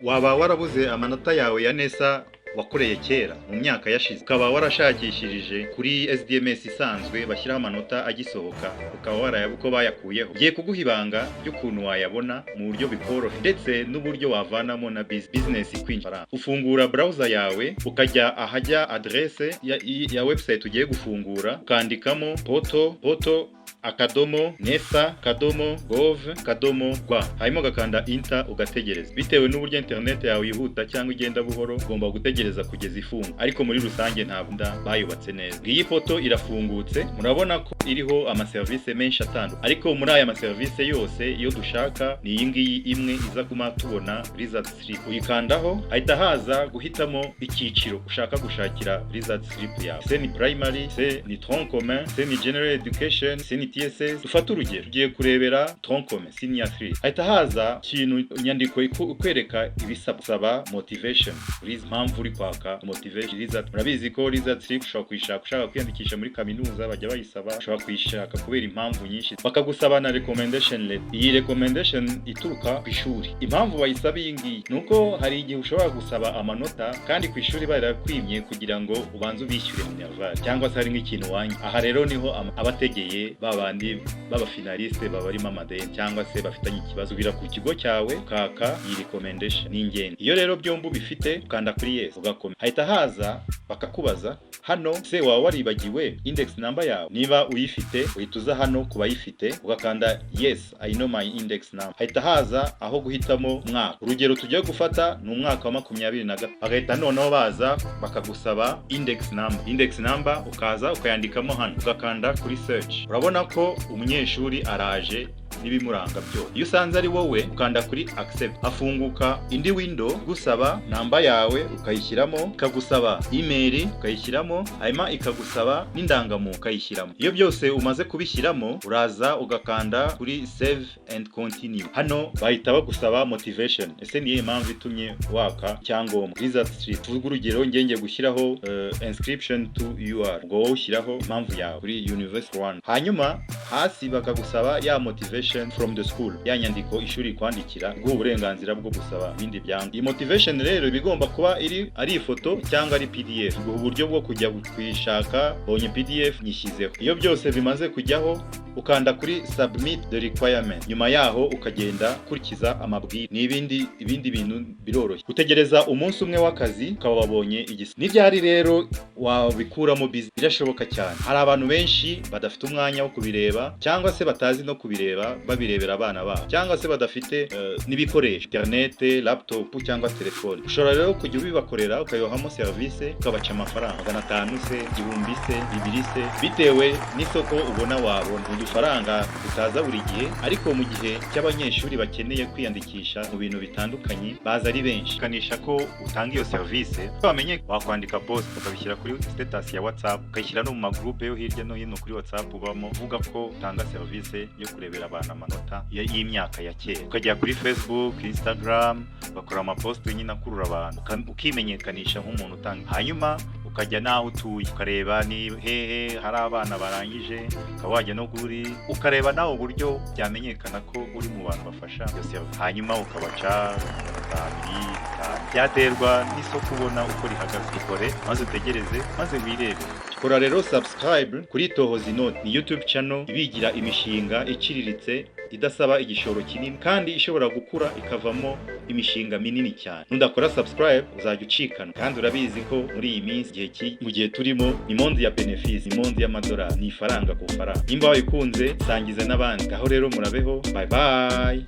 Waba warabuze amanota yawe ya NESA wakoreye kera mu myaka yashize, ukaba warashakishirije kuri SDMS isanzwe bashyiraho amanota agisohoka, ukaba warayaba uko bayakuyeho? Ngiye kuguha ibanga ry'ukuntu wayabona mu buryo bikoroheye, ndetse n'uburyo wavanamo na business kwinjira. Ufungura browser yawe, ukajya ahajya adresse ya website ugiye gufungura, ukandikamo portal.nesa.gov.rw, hanyuma ugakanda enter, ugategereza. Bitewe n'uburyo internet yawe yihuta cyangwa igenda buhoro, ugomba gutegereza kugeza ifunga, ariko muri rusange ntabwo nda bayubatse neza. Iyi portal irafungutse, murabona ko iriho amaserivisi menshi atandukanye, ariko muri aya maserivisi yose iyo dushaka ni iyi ngiyi imwe iza kuma tubona result slip. Uyikandaho, hahita haza guhitamo icyiciro ushaka gushakira result slip yawe: se ni primary, se ni tronc commun, se ni general education, se ni TSS. Dufate urugero, tugiye kurebera tronc commun senior 3. Hahita haza ikintu, inyandiko ikwereka ibisaba, motivation, impamvu uri kwaka motivation result. Murabizi ko result slip ushobora kuyishaka ushaka kwiyandikisha muri kaminuza, bajya bayisaba. Ushobora kuyishaka kubera impamvu nyinshi, bakagusaba na recommendation letter. Iyi recommendation ituruka ku ishuri. Impamvu bayisaba iyi ngiyi ni uko hari igihe ushobora gusaba amanota kandi ku ishuri barakwimye kugira ngo ubanze ubishyure minerval, cyangwa se hari nk'ikintu wanyu. Aha rero niho abategeye ba bandi b'abafinaliste babarimo amadeni cyangwa se bafitanye ikibazo, ubira ku kigo cyawe ukaka iyi recommendation, ni ingenzi. Iyo rero byombi ubifite, ukanda kuri yes, ugakoma, hahita haza bakakubaza hano: se waba waribagiwe index number yawe? Niba uyifite, uhita uza hano ku bayifite, ugakanda "Yes, I know my index number". Hahita haza aho guhitamo umwaka. Urugero tugiye gufata ni umwaka wa 23. Bagahita noneho baza bakagusaba index number. Index number ukaza ukayandikamo hano, ugakanda kuri search. Urabona ko umunyeshuri araje n'ibimuranga byose. Iyo usanze ari wowe, ukanda kuri accept, hafunguka indi window igusaba namba yawe, ukayishyiramo, ikagusaba email, ukayishyiramo, hanyuma ikagusaba n'indangamuntu, ukayishyiramo. Iyo byose umaze kubishyiramo, uraza ugakanda kuri save and continue. Hano bahita bagusaba motivation: ese niyo mpamvu itumye waka icyangombwa, result slip? Tuvuge urugero, ngiye gushyiraho inscription to UR, ubwo wowe ushyiraho impamvu yawe kuri University Rwanda. Hanyuma hasi bakagusaba ya motivation from the school, ya nyandiko ishuri ikwandikira iguha uburenganzira bwo gusaba ibindi byangombwa. Iyi motivation rero iba igomba kuba iri ari ifoto cyangwa ari PDF, iguha uburyo bwo kujya kuyishaka. Bonye PDF, nyishyizeho. Iyo byose bimaze kujyaho, ukanda kuri submit the requirement. Nyuma yaho ukagenda ukurikiza amabwiriza n'ibindi. Ibindi bintu biroroshye, utegereza umunsi umwe w'akazi ukaba wabonye igisa. N'ibyari rero wabikuramo business, birashoboka cyane. Hari abantu benshi badafite umwanya wo kubireba, cyangwa se batazi no kubireba, babirebera abana babo, cyangwa se badafite n'ibikoresho, internet, laptop cyangwa telefone. Ushobora rero kujya ubibakorera, ukayohamo serivisi, ukabaca amafaranga 500 se, 1000 se, 2000 se, bitewe n'isoko ubona wabona. Udufaranga tutaza buri gihe, ariko mu gihe cy'abanyeshuri bakeneye kwiyandikisha mu bintu bitandukanye baza ari benshi. Kanisha ko utanga iyo serivisi bamenye, wakwandika post, ukabishyira kuri status ya WhatsApp, ukayishyira no mu magroupe yo hirya no hino kuri WhatsApp ubamo, uvuga ko utanga serivisi yo kurebera abantu amanota y'imyaka ya kera. Ukajya kuri Facebook, Instagram, ugakora amapost nyine akurura abantu, ukimenyekanisha nk'umuntu utanga. Hanyuma ukajya n'aho utuye, ukareba ni hehe hari abana barangije, ukaba wajya no kuri, ukareba nawe uburyo byamenyekana ko uri mu bantu bafasha iyo serivisi, hanyuma ukabaca 200, 500, byaterwa n'isoko ubona uko rihagaze. Ikore maze utegereze, maze wirebe. Kora rero subscribe kuri Tohoza Inoti, ni YouTube channel ibigira imishinga iciriritse idasaba igishoro kinini kandi ishobora gukura ikavamo imishinga minini cyane. Nudakora subscribe, uzajya ucikana, kandi urabizi ko muri iyi minsi, igihe mu gihe turimo, ni monde ya bénéfice, ni monde y'amadolari, ni ifaranga ku faranga. Nimba wabikunze, sangiza n'abandi. Ngaho rero murabeho, bye bye.